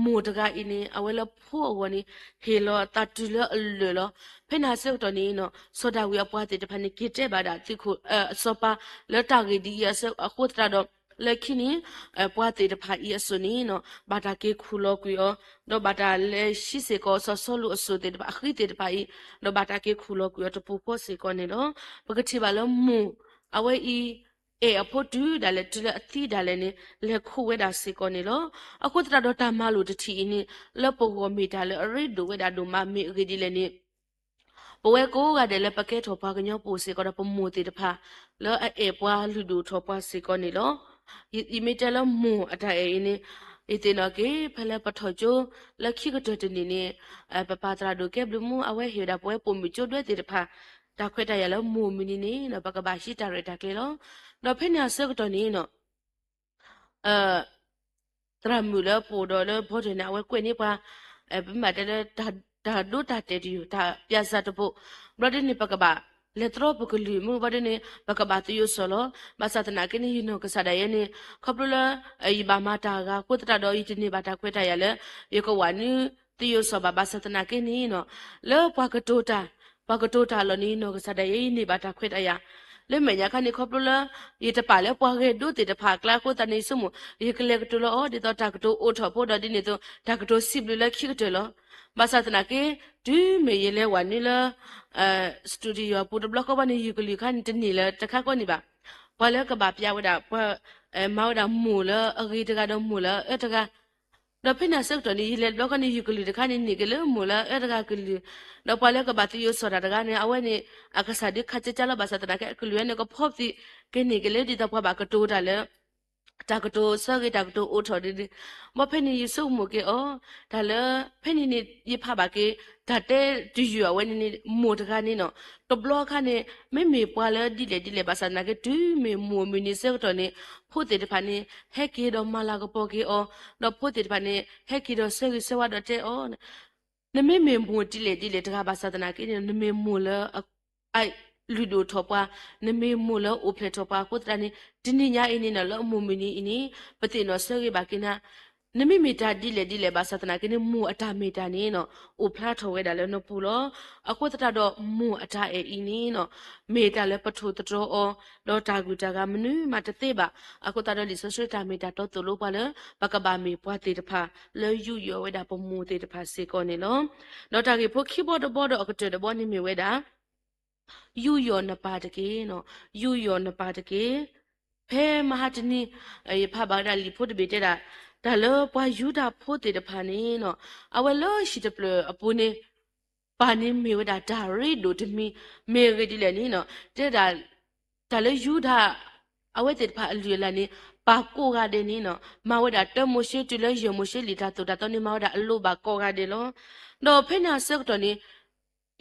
မိၢ်တဂၤအံၤန့ၣ် အဝဲလၢဖိအဂီၢ်န့ၣ် ဟ့ၣ်လီၤအသးတုၤလၢအလၢာ်လီၤ. ဖဲန့ၣ်အဆၢကတီၢ်န့ၣ် စီၤဒၤဝံးအပှၤသ့ၣ်တဖၣ်န့ၣ် က့ၤတဲဘၣ်ဒၣ်သုးခိၣ် စီၤပၤလၢတၢ်ဂ့ၢ်ဒ်အံၤအဃိသတးဒီး လၢခံန့ၣ် ပှၤသ့ၣ်တဖၣ်အံၤအစိၣ်န့ၣ် ဘၣ်တၢ်က့ၤခူၣ်လီၤကွံာ်အီၤ ဒီးဘၣ်တၢ်လဲၤဆံးစ့ၢ်ကီး စီၤစီလူးအစိၣ်သ့ၣ်တဖၣ် အဃံသ့ၣ်တဖၣ်အံၤ ဒီးဘၣ်တၢ်က့ၤခူၣ်လီၤကွံာ်အီၤတပူၤဃီစ့ၢ်ကီးန့ၣ်လီၤ. ပကထံၣ်ဘၣ်လၢမိၢ် အဝဲအံၤ အဲၣ်အဖိတုၤဒၣ်လဲာ် တုၤလၢအသံဒၣ်လဲာ်န့ၣ် လဲၤခူၣ်ဝဲဒၣ်စ့ၢ်ကီးန့ၣ်လီၤ. အဃိသတးဒီးတၢ်မၤလိာ်တထံၣ်အံၤန့ၣ် လၢပဂီၢ်မ့ၢ်တၢ်လၢအရ့ဒိၣ်ဝဲဒၣ်ဒိၣ်မး မ့ၢ်အဂ့ၢ်ဒ်လဲၣ်န့ၣ် ပဝဲကိးဂၤဒဲးလၢပကဲထီၣ်ပှၤကညီပူၤစ့ၢ်ကီးဒီး ပမိၢ်သ့ၣ်တဖၣ် လၢအအဲၣ်ပှၤလုၢ်ဒိၣ်ထီၣ်ပှၤစ့ၢ်ကီးန့ၣ်လီၤ. ယမ့ၢ်တဲလၢမိၢ်အတၢ်အဲၣ်အံၤန့ၣ် ယသ့ၣ်နီၣ်က့ၤ ဖဲလၢပထီၣ်ကၠိလၢခံကတၢၢ်တနံၣ်န့ၣ် ပပၢ်သရၣ်ဒိၣ်ကဲဘျုးမူ အဝဲဟ့ၣ်ဝဲဒၣ်ပဝဲပိာ်မုၣ်ကၠိဒွဲသ့ၣ်တဖၣ် တၢ်ခွဲးတၢ်ယာ်လၢမိၢ်မုၢ်နံၤန့ၣ်ဒီး ပကဘၣ်ဟံးတၢ်ရဲၣ်တၢ်ကျဲၤလီၤ. ဒီးဖဲန့ၣ်အဆၢကတီၢ်န့ၣ် သရၣ်မုၣ်လၢပအိၣ်ဒီးလၢဘီဒၢၣ်န့ၣ် အဝဲကွဲးန့ၢ်ပှၤ ပမ့ၢ်ဘၣ်တဲလၢ တၢ်ဒိတၢ်တဲာ်တယုၢ် တၢ်ပျၢ်စၢ်တဘိ ဘျီဒ်န့ၣ် ပကဘၣ်လဲၤတြီပကလုၢ်မုၢ်ဘျီဒ်န့ၣ် ပကဘၣ်သယိးစီၤလီၤ. ဘၣ်ဆၣ်သနာ်က့န့ၣ် ယနီၢ်ကစၢ်ဒၣ်ယဲန့ၣ် ခီဖျိလၢ ယဘၣ်မၤတၢ်အဂၤအဃိသတးဒီး ယတန့ၢ်ဘၣ်တၢ်ခွဲးတၢ်ယာ်လၢ ယကဝးနုာ်သယိးစီၤဘၣ်. ဘၣ်ဆၣ်သနာ်က့န့ၣ် လၢပှၤကတိၤတၢ် ပှၤကတိၤတၢ်အလီၢ်န့ၣ် ယနီၢ်ကစၢ်ဒၣ်ယဲ ယန့ၢ်ဘၣ်တၢ်ခွဲးတၢ်ယာ် လၢမဲာ်ညါခါန့ၣ် ခီဖျိလၢ ယတပာ်လၢပှၤဂဲၤဒိသ့ၣ်တဖၣ်အကျါအဃိသတးန့ၣ် ယဆိကမိၣ် ယကလဲၤကတိၤလီၤအီၤ ဒ်သိးတၢ်ကတိၤအိးထီၣ်ဖိဒီးဒ်န့ၣ်အသိး တၢ်ကတိၤစံးဘျုးလၢခံကတၢၢ်လီၤ. ဘၣ်ဆၣ်သနာ်က့ တုၤမ့ၢ်ယလဲၤဝးနုာ်လၢ studio အပူၤတဘျီဃီဘၣ်န့ၣ် ယုၢ်ကလုၢ်ခါန့ၣ် တန့ၢ်လၢတခါဃီန့ၣ်ဘၣ်. ပှၤလၢကဘၣ်ပျၢ်ဝဲဒၣ် ပှၤမၤဝဲဒၣ်မိၢ်လၢအဂ့ၤတဂၤဒီးမိၢ်လၢအအၢတဂၤ ဒီးဖဲန့ၣ်အဆၢကတီၢ်န့ၣ် ယလဲၤတဘျီဃီန့ၣ် ယုၢ်ကလုၢ်တခါန့ၣ် န့ၢ်က့ၤလၢမိၢ်လၢအအၢတဂၤကလုၢ်, ဒီးပှၤလၢကဘၣ်သယိးစီၤတၢ်တဂၤန့ၣ် အဝဲန့ၣ် အကစၢ်ဒုးခးကၢကၢလီၤ. ဘၣ်ဆၣ်သနာ်က့ အကလုၢ်ဝဲန့ၣ် ကဖီသံးက့ၤန့ၢ်က့ၤလၢ ဒ်သိးပှၤဘၣ်ကတိၤတၢ်လၢ တၢ်ကတိၤဆၢဂ့ၤ တၢ်ကတိၤအိးထီၣ်ဒ်န့ၣ်, ဘၣ်ဖဲန့ၣ် ယဆိကမိၣ်က့ၤအီၤ တၢ်လၢ ဖဲန့ၣ်န့ၣ် ယဖးဘၣ်က့ၤ တၢ်တဲတယုၢ်အဝဲန့ၣ်န့ၣ် မိၢ်တဂၤန့ၣ်နီၤ တဘျီခါန့ၣ် မ့မ့ၢ်ပှၤလၢဒ်လဲၣ်ဒ်လဲၣ် ဘၣ်ဆၣ်သနာ်က့ တုၤမ့ၢ်မိၢ်မုၢ်နံၤဆၢကတီၢ်န့ၣ် ဖိသ့ၣ်တဖၣ်န့ၣ် ဟဲက့ၤဒီးမၤလၤကပီၤက့ၤအီၤ, ဒီးဖိသ့ၣ်တဖၣ်န့ၣ် ဟဲက့ၤဒီးဆၢဂ့ၤဆၢဝါဒီးတဲအီၤ, နမ့မ့ၢ်မိၢ်ဒ်လဲၣ်ဒ်လဲၣ်တဂၤ ဘၣ်ဆၣ်သနာ်က့န့ၣ် နမ့ၢ်မိၢ်လၢ အလုၢ်ဒိၣ်ထီၣ်ပှၤ, နမ့ၢ်မိၢ်လၢအိၣ်ဖျဲၣ်ထီၣ်ပှၤအဃိသတးန့ၣ် တနံၤညါအံၤန့ၣ်နီၤ လၢအမိၢ်မုၢ်နံၤအံၤန့ၣ် ပသ့ၣ်နီၣ်ဆၢဂ့ၤဘၣ်က့ၤနၤ, နမ့မ့ၢ်တၢ်ဒ်လဲၣ်ဒ်လဲၣ် ဘၣ်ဆၣ်သနာ်က့န့ၣ် မိၢ်အတၢ်မ့ၢ်တၢ်န့ၣ်နီၤ အိၣ်ဖျါထီၣ်ဝဲဒၣ်လၢနပူၤလီၤ. အဃိသတးဒီး မိၢ်အတၢ်အဲၣ်အံၤန့ၣ်နီၤ မ့ၢ်တၢ်လၢပထိၣ်သတြီၤအီၤ ဒီးတၢ်ဂုၤတၢ်ဂၤမနုၤမးတသ့ဘၣ်. အဃိသတးဒီး လံာ်စီဆှံတၢ်မ့ၢ်တၢ်တီသိၣ်လိပှၤလၢ ပကဘၣ်မ့ၢ်ပှၤသ့ၣ်တဖၣ် လၢယူးယီၣ်ဝဲဒၣ်ပမိၢ်သ့ၣ်တဖၣ်စ့ၢ်ကီးန့ၣ်လီၤ. ဒီးတၢ်ဂ့ၢ်ဖိခံဘီတဘီဒီးအကတၢၢ်တဘီန့ၣ်မ့ၢ်ဝဲဒၣ် ယူးယီၣ်နပၢ်တက့ၢ်, ယူးယီၣ်နပၢ်တက့ၢ်. ဖဲမဟါတနံၤ ယဖးဘၣ်ဝဲဒၣ်လံာ်ဖိတဘ့ၣ်တဲဒၣ် တၢ်လၢပှၤယူဒၤဖိသ့ၣ်တဖၣ်န့ၣ်နီၤ အဝဲလၢဟံၣ်တဖျၢၣ်အပူၤန့ၣ် ပၢ်န့ၣ်မ့ၢ်ဝဲဒၣ်တၢ်ရ့ဒိၣ်တမံၤ, မ့ၢ်အဂ့ၢ်ဒ်လဲၣ်န့ၣ်နီၤ တဲဒၣ် တၢ်လၢယူဒၤ အဝဲသ့ၣ်တဖၣ်အလုၢ်အလၢ်န့ၣ် ပၢ်ကိးဂၤဒဲးန့ၣ်နီၤ မၤဝဲဒၣ်တၢမိၤၡ့တုၤလၢယဲၢ်မိၤၡ့လံာ်တၢ်သိၣ်တၢ်သီန့ၣ် မၤဝဲဒၣ်အလိၤဘၣ်ကိးဂၤဒဲးလီၤ. ဒီးဖဲန့ၣ်အဆၢကတီၢ်န့ၣ်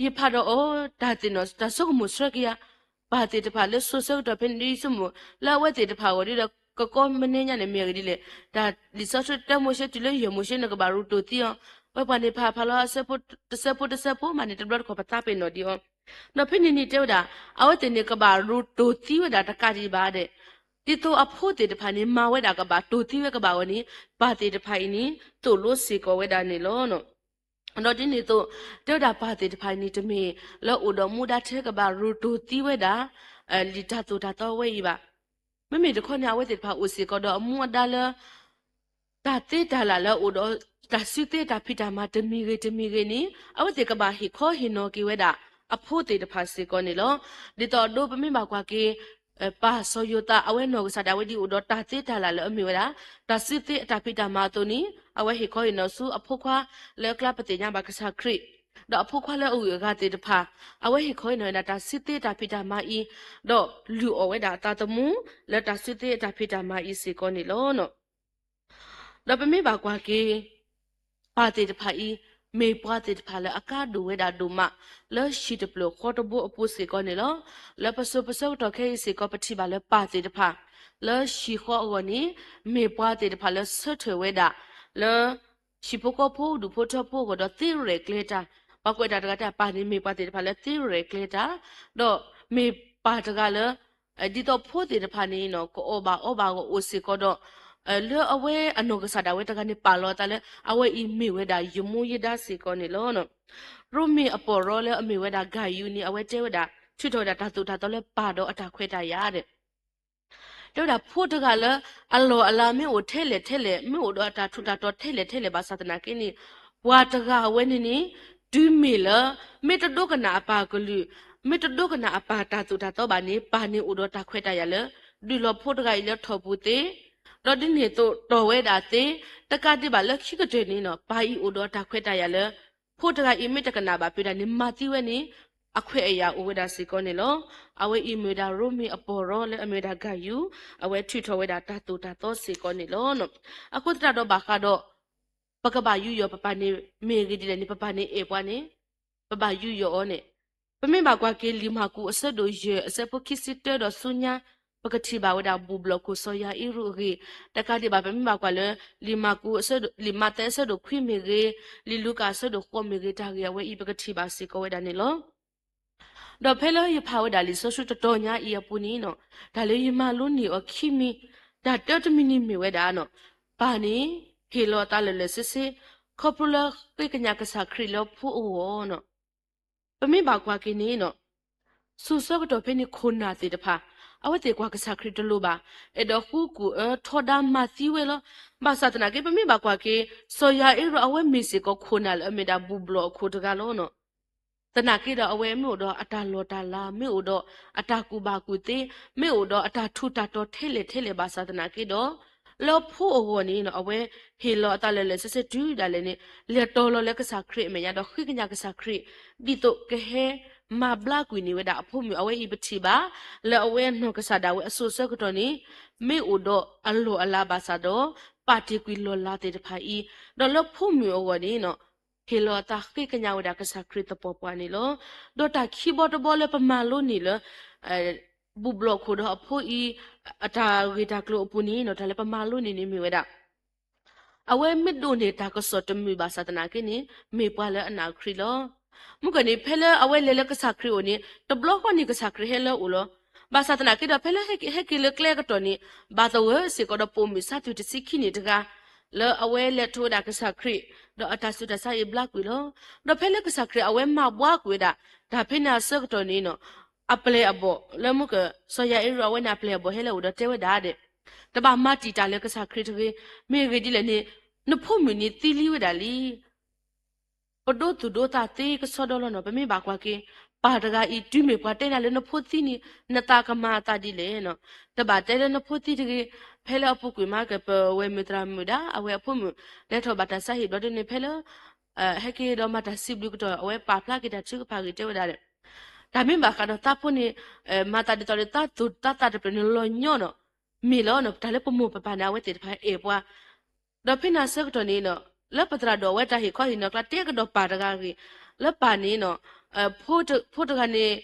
ယဖးဒီးအီၤ တၢ်သ့ၣ်နီၣ် တၢ်ဆိကမိၣ်ဆှၢက့ၤယၤ ပၢ်သ့ၣ်တဖၣ်လၢစိၤဆၢကတီၢ်ဖဲန့ၣ်ဒီး ယဆိကမိၣ် လၢအဝဲသ့ၣ်တဖၣ်အဂီၢ်ဒီး ကကီမနုၤညါန့ၣ် မ့ၢ်အဂ့ၢ်ဒ်လဲၣ်, တၢ်လံာ်စီဆှံတၢမိၤၡ့တုၤလၢယဲၢ်မိၤၡ့န့ၣ် ကဘၣ်ရူၤတိၢ်သံအီၤ, ဝဲပှၤန့ၣ်ဖးဖးလီၤ တဆၢဖိတဆၢဖိမးန့ၣ် တဘျီတခီၣ်ပသးပ့ၤနီၣ်ဒံးအီၤ, ဒီးဖဲန့ၣ်န့ၣ်တဲဝဲဒၣ် အဝဲသ့ၣ်န့ၣ် ကဘၣ်ရူၤတိၢ်သံဝဲဒၣ်တကးဒံးဘၣ်ဒဲး, ဒ်သိးအဖိသ့ၣ်တဖၣ်န့ၣ် မၤဝဲဒၣ်ကဘၣ်တိၢ်သံဝဲကဘၣ်အဂီၢ်န့ၣ် ပၢ်သ့ၣ်တဖၣ်အံၤန့ၣ် သိၣ်လိစ့ၢ်ကီးဝဲဒၣ်န့ၣ်လီၤ. ဒီးဒ်န့ၣ်အသိး တဲဝဲဒၣ်ပၢ်သ့ၣ်တဖၣ်အံၤန့ၣ် တမ့ၢ်လၢအိၣ်ဒီးမူဒါထဲကဘၣ်ရူၤတိၢ်သံဝဲဒၣ် လံာ်တၢ်သိၣ်တၢ်သီဝဲအံၤဘၣ်. မ့မ့ၢ်တခီန့ၣ် အဝဲသ့ၣ်တဖၣ်အိၣ်စ့ၢ်ကီးဒီးအမူအဒါလၢ တၢ်သ့တၢ်လၢ်လၢအအိၣ်ဒီး တၢ်စုသ့တၢ်ဖံးတၢ်မၤတမံၤဂ့ၤတမံၤဂ့ၤန့ၣ် အဝဲသ့ၣ်ကဘၣ်ဟ့ၣ်ခီဟ့ၣ်နီၤက့ၤဝဲဒၣ် အဖိသ့ၣ်တဖၣ်စ့ၢ်ကီးန့ၣ်လီၤ. ဒ်သိးအဒိပမ့ၢ်ဘၣ်ကွၢ်က့ၤ ပၢ်စီၤယိၤသး အဝဲနီၢ်ကစၢ်ဒၣ်ဝဲဒ်အိၣ်ဒီးတၢ်သ့တၢ်လၢ်လၢအမ့ၢ်ဝဲဒၣ် တၢ်စုသ့အတၢ်ဖံးတၢ်မၤအသိးန့ၣ် အဝဲဟ့ၣ်ခီဟ့ၣ်နီၤဆူအဖိခွါလၢအကျါ ပသ့ၣ်ညါဘၣ်ကစၢ်ခရံာ်, ဒီးအဖိခွါလၢအဂုၤအဂၤသ့ၣ်တဖၣ်, အဝဲဟ့ၣ်ခီဟ့ၣ်နီၤဝဲဒၣ်တၢ်စံးသ့တၢ်ဖံးတၢ်မၤအံၤ, ဒီးလုၢ်အီၣ်ဝဲဒၣ်အသးသမူ လၢတၢ်စံးသ့တၢ်ဖံးတၢ်မၤအံၤစ့ၢ်ကီးန့ၣ်လီၤ. ဒီးပမ့ၢ်ဘၣ်ကွၢ်က့ၤ ပၢ်သ့ၣ်တဖၣ်အံၤ မ့ၢ်ပှၤသ့ၣ်တဖၣ်လၢအကါဒိၣ်ဝဲဒၣ်ဒိၣ်မး လၢဟံၣ်တဖျၢၣ်ဃီတဘိအပူၤစ့ၢ်ကီးန့ၣ်လီၤ. လၢပစိၤပဆၢကတီၢ်ခဲအံၤစ့ၢ်ကီး ပထံၣ်ဘၣ်လၢပၢ်သ့ၣ်တဖၣ် လၢဟံၣ်ဃီအဂီၢ်န့ၣ် မ့ၢ်ပှၤသ့ၣ်တဖၣ်လၢဆၢထၢၣ်ဝဲဒၣ် လၢ ဟံၣ်ဖိဃီဖိ ဒူၣ်ဖိထၢဖိအဂီၢ်ဒီးသ့ရဲၣ်ကျဲၤတၢ်, ပှၤကွဲးတၢ်တဂၤတဲ ပၢ်န့ၣ်မ့ၢ်ပှၤသ့ၣ်တဖၣ်လၢသ့ရဲၣ်ကျဲၤတၢ်, ဒီးမ့ၢ်ပၢ်တဂၤလၢ ဒ်သိးဖိသ့ၣ်တဖၣ်န့ၣ် ကအီၣ်ဘၣ်အီဘၣ်အဂီၢ်အိၣ်စ့ၢ်ကီးဒီး လၢအဝဲအနီၢ်ကစၢ်ဒၣ်ဝဲတဂၤန့ၣ် ပာ်လီၤအသးလၢ အဝဲအံၤမ့ၢ်ဝဲဒၣ်ယမူယဒါစ့ၢ်ကီးန့ၣ်လီၤ. ရိမ့ၤအပီၢ်ရီလၢအမ့ၢ်ဝဲဒၣ် ဂၤယူၤ န့ၣ် အဝဲတဲဝဲဒၣ် ထုးထီၣ်ဝဲဒၣ်တၢ်သိၣ်တၢ်သီလၢပၢ်ဒီးအတၢ်ခွဲးတၢ်ယာ်ဒီး တဲဝဲဒၣ်ဖိတဂၤလၢ အလီၢ်အလၤမ့ၢ်အိၣ်ထဲလဲၣ်ထဲလဲၣ် မ့ၢ်အိၣ်ဒီးအတၢ်ထူးတၢ်တီၤထဲလဲၣ်ထဲလဲၣ်ဘၣ်ဆၣ်သနာ်က့န့ၣ် ပှၤတဂၤအဝဲန့ၣ်န့ၣ် တုၤမ့ၢ်လၢ မ့ၢ်တဒိကနၣ်အပၢ်ကလုၢ်, မ့ၢ်တဒိကနၣ်အပၢ်တၢ်သိၣ်တၢ်သီဘၣ်န့ၣ် ပၢ်န့ၣ်အိၣ်ဒီးတၢ်ခွဲးတၢ်ယာ်လၢ ဒုးလီၤဖိတဂၤအံၤလၢထိၣ်ပူၤသ့, ဒီးဒ်န့ၣ်အသိးတီၢ်ဝဲဒၣ်သ့, တကးဒံးဘၣ်လၢခံကတၢၢ်န့ၣ် ပၢ်အံၤအိၣ်ဒီးတၢ်ခွဲးတၢ်ယာ်လၢ ဖိတဂၤအံၤမ့ၢ်တကနၣ်ဘၣ်ဖဲဒၣ်န့ၣ် မၤသံဝဲန့ၣ် အခွဲးအယာ်အိၣ်ဝဲဒၣ်စ့ၢ်ကီးန့ၣ်လီၤ. အဝဲအံၤမ့ၢ်ဝဲဒၣ်ရိမ့ၤအပီၢ်ရီလၢအမ့ၢ်ဝဲဒၣ် ဂၤယူၤ, အဝဲထုးထီၣ်ဝဲဒၣ်တၢ်သိၣ်တၢ်သီစ့ၢ်ကီးန့ၣ်လီၤ. အဃိသတးဒီးဘၣ်ဃးဒီး ပကဘၣ်ယူးယီၣ်ပပၢ်န့ၣ် မ့ၢ်ဂ့ၤဒ်လဲၣ်န့ၣ် ပပၢ်န့ၣ်အဲၣ်ပှၤန့ၣ် ပဘၣ်ယူးယီၣ်အီၤန့ၣ်, ပမ့ၢ်ဘၣ်ကွၢ်က့ၤလံာ်မၢ်ကူးအဆၢဒိၣ်ယဲၢ် အဆၢဖိခံဆံတၢဒီးဆူညါ ပကထံၣ်ဘၣ်ဝဲဒၣ်ဘူၣ်ဘျီၣ်ခိၣ်စီၤယၤအ့ရူးအဂ့ၢ်, တကးဒံးဘၣ် ပမ့ၢ်ဘၣ်ကွၢ်လၢ လံာ်မၢ်ကူးအဆၢဒိၣ်, လံာ်မးသဲအဆၢဒိၣ်ခွံမ့ၢ်ဂ့ၤ, လံာ်လူၤကၣ်အဆၢဒိၣ်ဃိးမ့ၢ်ဂ့ၤ တၢ်ဂ့ၢ်အဝဲအံၤ ပကထံၣ်ဘၣ်စ့ၢ်ကီးဝဲဒၣ်န့ၣ်လီၤ. ဒီးဖဲလၢယဖးဝဲဒၣ်လံာ်စီဆှံတတီၤညါအံၤအပူၤန့ၣ် တၢ်လၢယမၤလိန့ၢ်အီၤခံမံၤ, တၢ်တၢတမံၤန့ၣ်မ့ၢ်ဝဲဒၣ် ပၢ်န့ၣ် ဟ့ၣ်လီၤအသးလၢာ်လၢာ်ဆ့ဆ့, ခီဖျိလၢဃ့ကညးကစၢ်ခရံာ်လၢဖိအဂီၢ်န့ၣ်, ပမ့ၢ်ဘၣ်ကွၢ်က့ၤန့ၣ် စိၤဆၢကတီၢ်ဖဲန့ၣ်ခိၣ်နၢ်သ့ၣ်တဖၣ် အဝဲသ့ၣ်ကွၢ်ကစၢ်ခရံာ်တလိၤဘၣ်, အဲၣ်ဒိးဃူကွံာ်အၢထီဒါမၤသံဝဲလီၤ. ဘၣ်ဆၣ်သနာ်က့ ပမ့ၢ်ဘၣ်ကွၢ်က့ၤ စီၤယၤအ့ရူးအဝဲမ့ၢ်စ့ၢ်ကီးခိၣ်နၢ်လၢအမ့ၢ်ဒၣ်ဘူၣ်ဘျီၣ်အခိၣ်တဂၤလီၤ. သနာ်က့ဒီးအဝဲမ့ၢ်အိၣ်ဒီးအတၢ်လီၢ်တၢ်လၤ, မ့ၢ်အိၣ်ဒီးအတၢ်ကူၣ်ဘၣ်ကူၣ်သ့, မ့ၢ်အိၣ်ဒီးအတၢ်ထူးတၢ်တီၤထဲလဲၣ်ထဲလဲၣ်ဘၣ်ဆၣ်သနာ်က့ဒီး လၢဖိအဂီၢ်န့ၣ် အဝဲဟ့ၣ်လီၤအသးလၢာ်လၢာ်ဆ့ဆ့တုၤဒၣ်လဲာ်န့ၣ် လဲၤတီၤလီၤလၢကစၢ်ခရံာ်အမဲာ်ညါဒီးဃ့ကညးကစၢ်ခရံာ် ဒ်သိးကဟဲမၤဘျါကွံာ်န့ၢ်ဝဲဒၣ်အဖိမုၣ်အဝဲအံၤ ပထံၣ်ဘၣ် လၢအဝဲအနီၢ်ကစၢ်ဒၣ်ဝဲအစိၤဆၢကတီၢ်န့ၣ် မ့ၢ်အိၣ်ဒီးအလီၢ်အလၤဘၣ်ဆၣ်ဒီး ပာ်တ့ၢ်ကွံာ်လီၢ်လၤသ့ၣ်တဖၣ်အံၤ, ဒီးလၢဖိမုၣ်အဂီၢ်န့ၣ် ဟ့ၣ်လီၤအသးဃ့ကညးဝဲဒၣ်ကစၢ်ခရံာ်သပှၢ်ပှၢ်န့ၣ်လီၤ. ဒီးတၢ်ခံဘီတဘီလၢပမၤလိန့ၢ်လၢ ဘူၣ်ဘျီၣ်ခိၣ်ဒီးအဖိအံၤ အတၢ်ဂ့ၢ်တၢ်ကျိၤအပူၤန့ၣ် တၢ်လၢပမၤလိန့ၢ်န့ၣ်မ့ၢ်ဝဲဒၣ် အဝဲမ့ၢ်ဒိးန့ၢ်တၢ်ကစီၣ်တမုာ်ဘၣ်ဆၣ်သနာ်က့န့ၣ် မ့ၢ်ပှၤလၢအနာ်ခရံာ်လီၤ. မုၢ်ကၢၢ်န့ၣ် ဖဲလၢအဝဲလဲၤလၢကစၢ်ခရံာ်အအိၣ်န့ၣ် တဘျီဃီန့ၣ်ကစၢ်ခရံာ်ဟဲလၢအအိၣ်လီၤ. ဘၣ်ဆၣ်သနာ်က့ဒီး ဖဲလၢဟဲက့ၤလၢကျဲအကတီၢ်န့ၣ် ဘၣ်သဂၢၢ်စ့ၢ်ကီးဒီးပိာ်မုၣ်ဆါသွံၣ်တဆံခံနံၣ်တဂၤ လၢအဝဲလဲၤထီၣ်ဝဲဒၣ်ကစၢ်ခရံာ် ဒီးအတၢ်ဆူးတၢ်ဆါအံၤဘျါကွံာ်လီၤ. ဒီးဖဲလၢကစၢ်ခရံာ်အဝဲမၤဘှါကွံာ်ဝဲဒၣ် တၢ်ဖဲန့ၣ်အဆၢကတီၢ်န့ၣ် အပျဲၢ်အဘီၣ်လၢမုၢ်ကၢၢ် စီၤယၤအ့ရူးအဝဲန့ၣ်အပျဲၢ်အဘီၣ်ဟဲလၢအအိၣ်ဒီးတဲဝဲဒၣ်ဒီး တဘၣ်မၤတံာ်တာ်လၢကစၢ်ခရံာ်တဂ့ၤ, မ့ၢ်ဂ့ၢ်ဒ်လဲၣ်န့ၣ် နဖိမုၣ်န့ၣ်သံလံဝဲဒၣ်လံ. ပဒိသူၣ်ဒိသးသ့ကဆီဒီလီၤန့ၣ် ပမ့ၢ်ဘၣ်ကွၢ်က့ၤ ပၢ်တဂၤအံၤ တုၤမ့ၢ်ပှၤတဲနၤလၢနဖိသံန့ၣ် နသးကမၤအသးဒ်လဲၣ်န့ၣ်, တဘၣ်တဲလၢနဖိသံတဂ့ၤ. ဖဲလၢအပူၤကွံာ်မးကပဝဲမုၢ်သရၣ်မုၣ်ဒၣ် အဝဲအဖိမုၣ် လဲၤထီၣ်ဘၣ်တၢ်ဆါဟံၣ်ဘျီဒ်န့ၣ် ဖဲလၢ ဟဲက့ၤဒီးမၤတၢ်စံးဘျုးကတီၢ် အဝဲပာ်ဖျါက့ၤတၢ်ထုကဖၣ်ဂ့ၢ်တဲဝဲဒၣ်ဒီး တၢ်မ့ၢ်ဘၣ်ဃးဒီးသးဖိန့ၣ် မၤသးဒ်သိးဒီးသးသူၣ်သးသးတဖျၢၣ်န့ၣ်လီၤညီနီၤ, မ့ၢ်လီၤန့ၣ် တၢ်လၢပမိၢ်ပပၢ်န့ၣ် အဝဲသ့ၣ်တဖၣ်အဲၣ်ပှၤ, ဒီးဖဲန့ၣ်အဆၢကတီၢ်န့ၣ် လၢပသရၣ်ဒိၣ်အဝဲတၢ်ဟ့ၣ်ခီဟ့ၣ်နီၤကျါ တဲကဒီးပၢ်တဂၤအဂ့ၢ်, လၢပၢ်န့ၣ် ဖိတဂၤန့ၣ်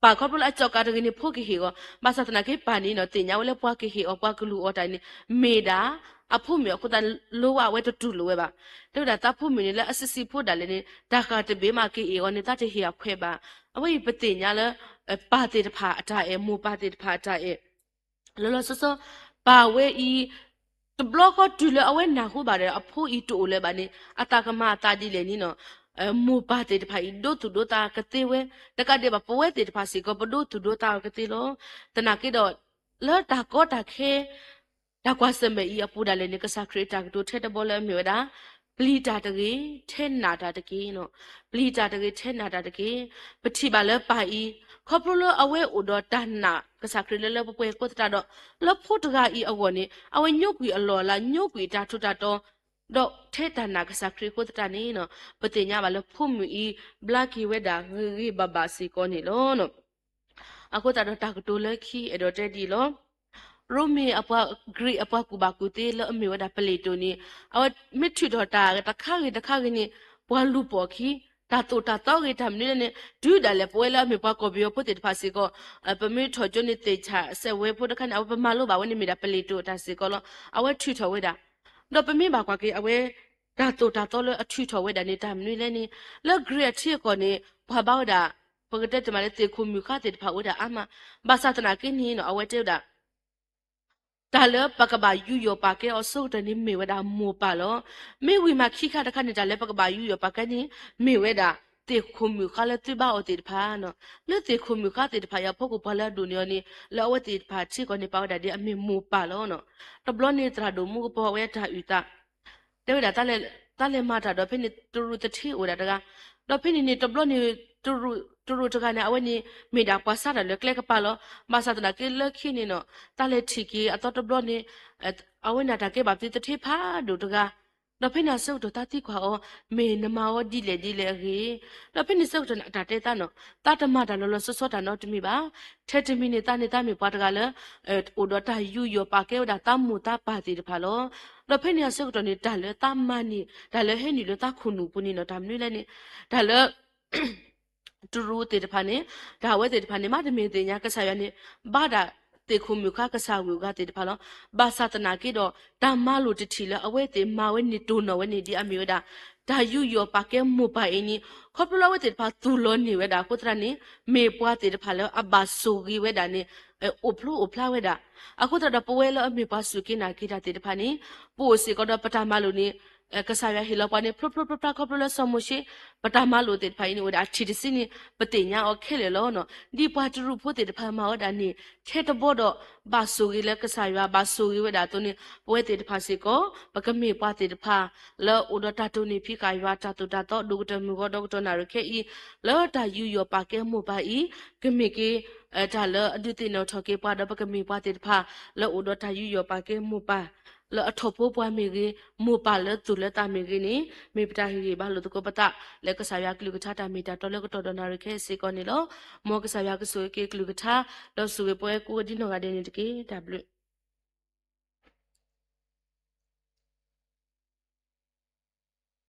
ပၢ်ခီဖျိလၢအကၠီကၤတဂ့ၤန့ၣ် ဖိကဟ့ၣ်အီၤ, ဘၣ်ဆၣ်သနာ်က့ပၢ်န့ၣ် သ့ၣ်ညါဝဲလၢပှၤကဟ့ၣ်အီၤ ပှၤကလူၤအီၤတၢ်န့ၣ် မ့ၢ်ဒၣ် အဖိမုၣ်အဃိသတး လိဝဲအဝဲတတူၢ်လိာ်ဝဲဘၣ်. တဲဝဲဒၣ်သးဖိမုၣ်န့ၣ် လၢအဆံးဆံးဖိဒၣ်လဲာ်န့ၣ် တၢ်ဃၣ်တဘ့ၣ်မးကဟ့ၣ်အီၤန့ၣ် သးတဟ့ၣ်အခွဲးဘၣ်. အဝဲအံၤပသ့ၣ်ညါလၢ ပၢ်သ့ၣ်တဖၣ်အတၢ်အဲၣ် မိၢ်ပၢ်သ့ၣ်တဖၣ်အတၢ်အဲၣ် လီၤလီၤဆီဆီ ပၢ်ဝဲအံၤ တဘျီဃီတုၤလၢအဝဲနၢ်ဟူဘၣ်ဒီး အဖိအံၤတအိၣ်လၢၤဘၣ်န့ၣ် အသးကမၤအသးဒ်လဲၣ်န့ၣ် မိၢ်ပၢ်သ့ၣ်တဖၣ်အံၤ ဒိသူၣ်ဒိသးကသ့ဝဲ, တကးဒံးဘၣ် ပဝဲသ့ၣ်တဖၣ်စ့ၢ်ကီး ပဒိသူၣ်ဒိသးကသ့လီၤ. သနာ်က့ဒီး လၢတၢ်ကီတၢ်ခဲ တၢ်ကွၢ်ဆၢၣ်မဲာ်အံၤအပူၤဒၣ်လဲာ်န့ၣ် ကစၢ်ခရံာ်အတၢ်ကတိၤထဲတဘီလၢအမ့ၢ်ဝဲဒၣ် ပျံၤတၢ်တဂ့ၤ, ထဲနးတၢ်တက့ၢ်. ပျံၤတၢ်တဂ့ၤ, ထဲနးတၢ်တက့ၢ်. ပထံၣ်ဘၣ်လၢပၢ်အံၤ ခီဖျိလၢအဝဲအိၣ်ဒီးတၢ်နာ်ကစၢ်ခရံာ်လၢလၢပှဲၤပှဲၤအဃိသတးဒီး လၢဖိတဂၤအံၤအဂီၢ်န့ၣ် အဝဲညိကွံာ်အလီၢ်အလၤ ညိကွံာ်တၢ်ထူးတၢ်တီၤ ဒီးထဲတၢ်နာ်ကစၢ်ခရံာ်အဃိသတးန့ၣ် ပသ့ၣ်ညါဘၣ်လၢဖိမုၣ်အံၤ ဘျါက့ၤဝဲဒၣ်ဂ့ၤဂ့ၤဘၣ်ဘၣ်စ့ၢ်ကီးန့ၣ်လီၤ. အဃိသတးဒီးတၢ်ကတိၤလၢခံ အဲၣ်ဒိးတဲဒ်အံၤလီၤ. ရိမ့ၤအပှၤ Greek အပှၤကူၣ်ဘၣ်ကူၣ်သ့လၢအမ့ၢ်ဝဲဒၣ်ပလ့းတိၤန့ၣ် အဝဲမ့ၢ်ထုးထီၣ်တၢ်တခါဂ့ၤတခါဂ့ၤန့ၣ် ပှၤလူၤပိာ်အခံ, တၢ်သိၣ်တၢ်သီဂ့ၤတၢ်မနုၤလဲၣ်န့ၣ် တုၤဒၣ်လဲာ်ပဝဲလၢအမ့ၢ်ပှၤကီၢ်ပယီၤဖိသ့ၣ်တဖၣ်စ့ၢ်ကီး ပမ့ၢ်ထီၣ်ကၠိန့ၣ် သ့ၣ်ဆၣ်စဲးဝဲဖိတခါန့ၣ် အဝဲပမၤလိဘၣ်ဝဲန့ၣ်မ့ၢ်ဒၣ်ပလ့းတိၤအတၢ်စ့ၢ်ကီးလီၤ. အဝဲထုးထီၣ်ဝဲဒၣ် ဒီးပမ့ၢ်ဘၣ်ကွၢ်က့ၤအဝဲ တၢ်သိၣ်တၢ်သီလၢအထုးထီၣ်ဝဲဒၣ်န့ၣ် တၢ်မနုၤလဲၣ်န့ၣ် လၢ Greek အထံအကီၢ်န့ၣ် ပှၤဘါဝဲဒၣ် ပကတဲတမးလၢသ့ၣ်ခိၣ်မုၣ်ဃါသ့ၣ်တဖၣ်အိၣ်ဝဲဒၣ်အါမး, ဘၣ်ဆၣ်သနာ်က့န့ၣ် အဝဲတဲဝဲဒၣ် တၢ်လၢပကဘၣ်ယူးယီၣ်ပာ်ကဲအီၤအဆိကတၢၢ်န့ၣ် မ့ၢ်ဝဲဒၣ်မိၢ်ပၢ်လီၤ. မ့ၢ်ဝံၤမးခံခါတခါန့ၣ် တၢ်လၢပကဘၣ်ယူးယီၣ်ပာ်ကဲန့ၣ် မ့ၢ်ဝဲဒၣ် သ့ၣ်ခိၣ်မုၣ်ဃါလၢသုဘါအီၤသ့ၣ်တဖၣ်, လၢသ့ၣ်ခိၣ်မုၣ်ဃါသ့ၣ်တဖၣ်အံၤအဖီခိၣ် ပှၤလၢအဒိၣ်န့ၢ်အီၤန့ၣ် လၢအဝဲသ့ၣ်တဖၣ်ထံကီၢ်န့ၣ် ပာ်ဝဲဒၣ်ဒ်အမ့ၢ်မိၢ်ပၢ်လီၤ. တဘျီန့ၣ်သရၣ်ဒိၣ်မူကပီၤဝဲတၢ်အုၣ်သး တဲဝဲဒၣ် တၢ်လဲၤမၤတၢ်ဒီးဖဲန့ၣ် တရူးသထ့အိၣ်ဝဲဒၣ်တဂၤ, ဒီးဖဲန့ၣ်န့ၣ် တဘျီန့ၣ် တရူးတဂၤန့ၣ် အဝဲန့ၣ် မ့ၢ်ဒၣ်ပှၤစးတၢ်လၢကျဲကပၤလီၤ. ဘၣ်ဆၣ်သနာ်က့လၢခံန့ၣ်နီၤ တၢ်လဲၤထံၣ်က့ၤအသီတဘျီန့ၣ် အဝဲန့ၣ်တၢ်ကဲဘၣ်သုသထ့ဖးဒိၣ်တဂၤ, ဒီးဖဲန့ၣ်အဆၢကတီၢ်တၢ်သံကွၢ်အီၤ မ့ၢ်နမၤအီၤဒ်လဲၣ်ဒ်လဲၣ်အဂ့ၢ်, ဒီးဖဲန့ၣ်အဆၢကတီၢ်န့ၣ် အတၢ်တဲသးနီၤ သးတမၤတၢ်လီၤလီၤဆီဆီတၢ်နီတမံၤဘၣ်. ထဲတမံၤန့ၣ် သးန့ၣ်သးမ့ၢ်ပှၤတဂၤလၢ အိၣ်ဒီးတၢ်ယူးယီၣ်ပာ်ကဲဝဲဒၣ်သးမိၢ်သးပၢ်သ့ၣ်တဖၣ်လီၤ. ဒီးဖဲန့ၣ်အဆၢကတီၢ်န့ၣ် တၢ်လၢသးမၤန့ၢ် တၢ်လၢဟဲနုာ်လၢသးခိၣ်နူာ်ပူၤန့ၣ်နီၤ တၢ်မနုၤလဲၣ်န့ၣ် တၢ်လၢ တရူးသ့ၣ်တဖၣ်န့ၣ် တၢ်အဝဲသ့ၣ်တဖၣ်န့ၣ် မ့တမ့ၢ်သ့ၣ်ညါကစၢ်ယွၤန့ၣ် ဘၣ်ဒၣ်သ့ၣ်ခိၣ်မုၣ်ဃါကစၢ်ဂုၤအဂၤသ့ၣ်တဖၣ်လီၤ. ဘၣ်ဆၣ်သနာ်က့ဒီး တၢ်မၤလိာ်တထံၣ်လၢအဝဲသ့ၣ်မၤဝဲန့ၣ်တိၢ်နီၣ်ဝဲန့ၣ် ဒ်အမ့ၢ်ဝဲဒၣ် တၢ်ယူးယီၣ်ပာ်ကဲမိၢ်ပၢ်အံၤန့ၣ် ခီဖျိလၢအဝဲသ့ၣ်တဖၣ်သူၣ်လီၤန့ၢ်ဝဲဒၣ်အဃိသတးန့ၣ် မ့ၢ်ပှၤသ့ၣ်တဖၣ်လၢအဘၣ်ဆိၣ်ဂ့ၤဝဲဒၣ်န့ၣ် အိၣ်ဖျိအိၣ်ဖျါဝဲဒၣ်. အဃိသတးဒီးပဝဲလၢအမ့ၢ်ပှၤစူၢ်က့ၤနာ်က့ၤတၢ်သ့ၣ်တဖၣ်န့ၣ် ပအိၣ်စ့ၢ်ကီးဒီးပတၢ်မၤလိာ်န့ၣ် ကစၢ်ယွၤဟ့ၣ်လီၤပှၤန့ၣ် ဖျိဖျိဖျါဖျါခီဖျိလၢစီၤမိၤၡ့ ပတၢ်မၤလိာ်သ့ၣ်တဖၣ်အံၤန့ၣ် အိၣ်ဝဲဒၣ်အထံၣ်တစုန့ၣ် ပသ့ၣ်ညါအီၤခဲလၢာ်လီၤ. ဒ်ပှၤတရူးဖိသ့ၣ်တဖၣ်မၤဝဲဒၣ်န့ၣ် ထဲတဘီဒီး ဘၣ်ဆိၣ်ဂ့ၤလၢကစၢ်ယွၤ ဘၣ်ဆိၣ်ဂ့ၤဝဲဒၣ်အသိးန့ၣ် ပဝဲသ့ၣ်တဖၣ်စ့ၢ်ကီး ပကမ့ၢ်ပှၤသ့ၣ်တဖၣ် လၢအိၣ်ဒီးတၢ်တိၢ်န့ၢ်ဖံးဃာ်ယွၤ တၢ်သိၣ်တၢ်သီ ဒိၣ်ကတၢၢ်မုၢ်ဂီၤဒီကတီၢ်နၣ်ရံၣ်ခဲအံၤ လၢတၢ်ယူးယီၣ်ပာ်ကဲမိၢ်ပၢ်အံၤ ကမ့ၢ်က့ၤ တၢ်လၢအဒုးသ့ၣ်နီၣ်ထီၣ်က့ၤပှၤဒီး ပကမ့ၢ်ပှၤသ့ၣ်တဖၣ် လၢအိၣ်ဒီးတၢ်ယူးယီၣ်ပာ်ကဲမိၢ်ပၢ် လၢအထီၣ်ဖိပှၤမ့ၢ်ဂ့ၤ, မိၢ်ပၢ်လၢသူၣ်လၢသးမ့ၢ်ဂ့ၤန့ၣ် မ့ၢ်ပတၢ်ဟ့ၣ်ဂံၢ်ဘါလိာ်သကိးပသး လၢကစၢ်ယွၤကလုၢ်ကထါတၢ်မ့ၢ်တၢ်တီလၢကတီၢ်ဒီးနၣ်ရံၣ်ခဲအံၤစ့ၢ်ကီးန့ၣ်လီၤ. မ်ကစၢ်ယွၤကဆိၣ်ဂ့ၤက့ၤကလုၢ်ကထါ ဒီးဆိၣ်ဂ့ၤပဝဲကိးဂၤဒဲးနီၢ်ဂၤဒဲးန့ၣ်တက့ၢ်. တၢ်ဘျုး